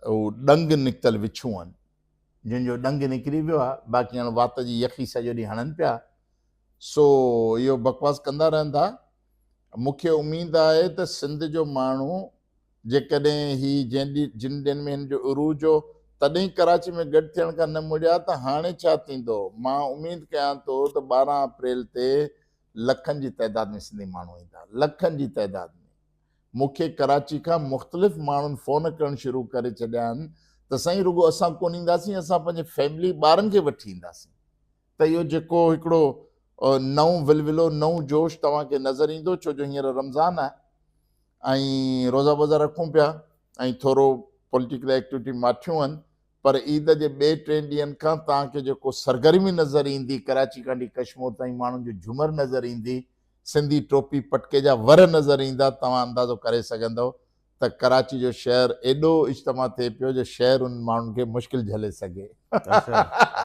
هو ڏنگ نڪتل وڇون آهن جن جو ڏنگ نڪري ويو آهي باقي هاڻ وات جي يخي سڄو ڏينهن هڻن پيا سو اهو بڪواس ڪندا رهن ٿا مون کي اميد آهي ته سنڌ جو ماڻهو جيڪڏهن هي جنهن ڏينهن جن ڏينهن ۾ هن جو عروج هو تڏهن ڪراچي ۾ گڏ ٿيڻ کان نه مڙيا ته هاڻي ڇا ٿيندو؟ مان اميد ڪيان ٿو ته 12 اپريل تي لکن جي تعداد ۾ سنڌي ماڻهو ايندا لکن جي تعداد ۾ مون کي ڪراچي کان مختلف ماڻهن فون ڪرڻ شروع ڪري ڇڏيا آهن ته سائين رڳو اسان ڪونه اينداسين اسان پنهنجي فيملي ٻارن کي وٺي اينداسين ته اهو جيڪو هڪڙو نئون ولولو نئون جوش توهان کي نظر ايندو ڇو جو هينئر رمضان آهي ۽ روزا ووزا رکون پيا ۽ ٿورو پوليٽيڪل ايڪٽيوٽي ماٺيون آهن پر عيد جي ٻئي ٽئين ڏينهن کان توهان کي جيڪو سرگرمي نظر ايندي ڪراچي کان وٺي ڪشمور تائين ماڻهن جو جهمر نظر ايندي سنڌي ٽوپي پٽڪي جا ور نظر ايندا توهان اندازو ڪري سگهندؤ ته ڪراچي جو شهر ايڏو اجتماع ٿئي پيو جو شهر انهن ماڻهن کي مشڪل جهلي سگهي.